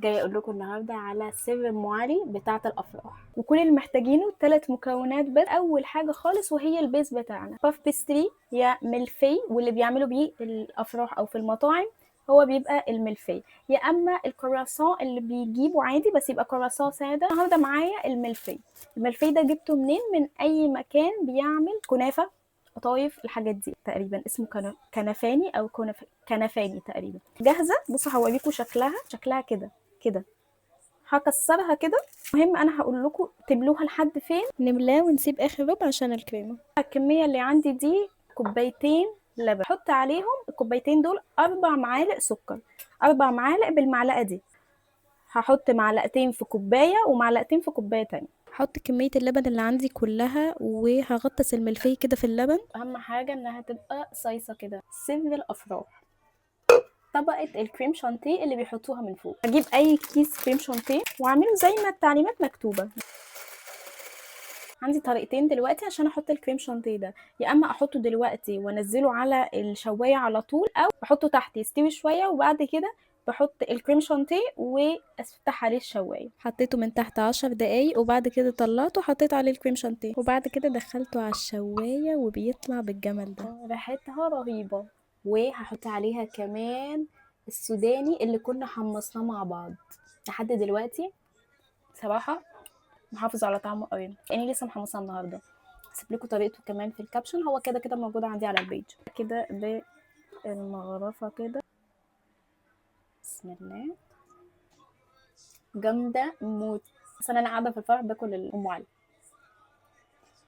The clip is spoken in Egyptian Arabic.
جاية اقول لكم النهارده على سر ام علي بتاعه الافراح، وكل اللي محتاجينه 3 مكونات بس. اول حاجة خالص وهي ال base بتاعنا، puff pastry يا ملفي، واللي بيعملوا بيه الافراح او في المطاعم هو بيبقى الملفي، يا اما الكراسون اللي بيجيبه عادي بس يبقى كراسون ساده. النهارده معايا الملفي. الملفي ده جبته منين؟ من اي مكان بيعمل كنافه، قطايف، الحاجات دي تقريبا اسمه كنفاني او كنفاني تقريبا. جاهزة، بصوا هوريكم شكلها. شكلها كده كده، هكسرها كده. المهم انا هقول لكم تملوها لحد فين. نملاه ونسيب اخر ربع عشان الكريمة. الكمية اللي عندي دي كوبايتين لبن، حط عليهم الكوبايتين دول 4 معالق سكر، 4 معالق بالمعلقه دي. هحط معلقتين في كوباية ومعلقتين في كوباية تانية. هحط كمية اللبن اللي عندي كلها وهغطس الملفيه كده في اللبن. اهم حاجة انها تبقى صيصه كده. سر الافراح طبقه الكريم شانتيه اللي بيحطوها من فوق. هجيب اي كيس كريم شانتيه واعمله زي ما التعليمات مكتوبة. عندي طريقتين دلوقتي عشان احط الكريم شانتيه ده، يا اما احطه دلوقتي وانزله على الشوايه على طول، او احطه تحت يستوي شوية وبعد كده بحط الكريم شانتيه وافتح عليه الشوايه. حطيته من تحت 10 دقايق وبعد كده طلعته وحطيت عليه الكريم شانتيه وبعد كده دخلته على الشوايه وبيطلع بالجمال ده. ريحتها رهيبة. وهحط عليها كمان السوداني اللي كنا حمصناه مع بعض. لحد دلوقتي صراحة محافظ على طعمه قوي، لاني لسه محمصاه النهارده. هسيب لكم طريقته كمان في ال caption، هو كده كده موجود عندي على ال page. كده بالمغرفه كده، بسم الله، جامدة موت. اصلا انا قاعدة في الفرح باكل الام علي.